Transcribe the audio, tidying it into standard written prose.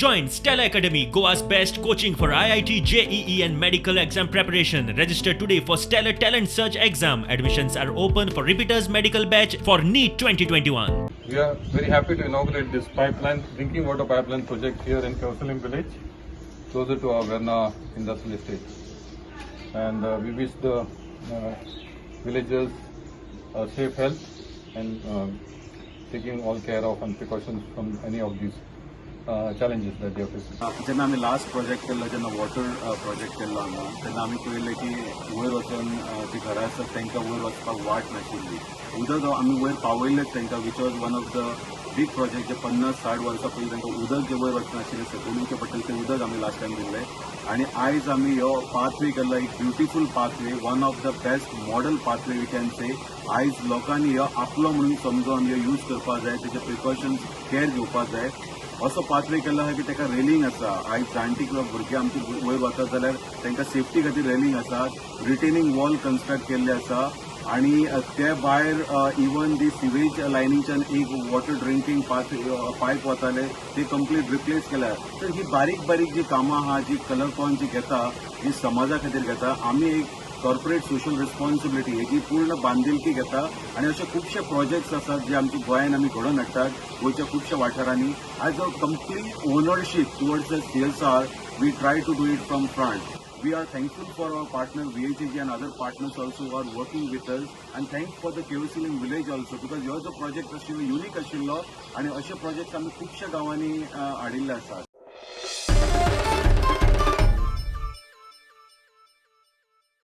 Join Stellar Academy, Goa's best coaching for IIT, JEE and medical exam preparation. Register today for Stellar Talent Search exam. Admissions are open for repeaters medical batch for NEET 2021. We are very happy to inaugurate this pipeline, drinking water pipeline project here in Cavelossim village, closer to our Verna industrial estate. And we wish the villagers safe health and taking all care of and precautions from any of these challenges that they are facing. जेन्ना आमी last project केल्लो, जेन्ना water project केल्लो हांगा, तेन्ना आमी पळयलें की वयर वचून ती घरां आसात तांकां वयर वचपाक वाट नाशिल्ली. उदक आमी वयर पावयल्लेच तांकां, which was one of the big project. जे 50-60 वर्सां पयलीं तांकां उदक जें वयर वचनाशिल्लें, सकयल वयचें पडटलें, तें उदक आमी लास्ट टायम दिल्लें. आनी आयज आमी हो पाथवे केल्लो, एक beautiful pathway, one of the best model pathway we can say. आयज लोकांनी हो आपलो म्हणून समजून हो यूज करपाक जाय, तेजे प्रिकॉशन्स केअर घेवपाक जाय. असो पाथवे केल्लो आहा की ताका रेलिंग आसा. आयज जाणटी किंवा भुरगीं आमची वयर वतात जाल्यार तांकां सेफ्टी खातीर रेलिंग आसा, रिटेनिंग वॉल कन्स्ट्रक्ट केल्ले आसा. आनी ते भायर इवन दी सिवेज लायनीच्यान एक वॉटर ड्रिंकींग पाथ पायप वताले, ते कंप्लीट रिप्लेस केल्या. तर ही बारीक बारीक जी कामां आहा, जी कलरकॉन जी घेता, जी समाजा खातीर घेता, आमी एक कॉर्पोरेट सोशल रिस्पॉन्सिबिलिटी हेजी पूर्ण बांदिलकी घेता. आनी अशे खुबशे प्रोजेक्ट्स आसात जे आमच्या गोंयान आमी घडोवन हाडटात, गोंयच्या खुबश्या वाठारांनी. As a complete ownership towards the CSR, we try to do it from front. We are thankful for our partner VHAG and other partners also who are working with us, and thank for the Cavelossim village also, because हो जो project आशिल्लो unique आशिल्लो आनी अशे projects आमी खुबश्या गांवांनी हाडिल्ले आसात.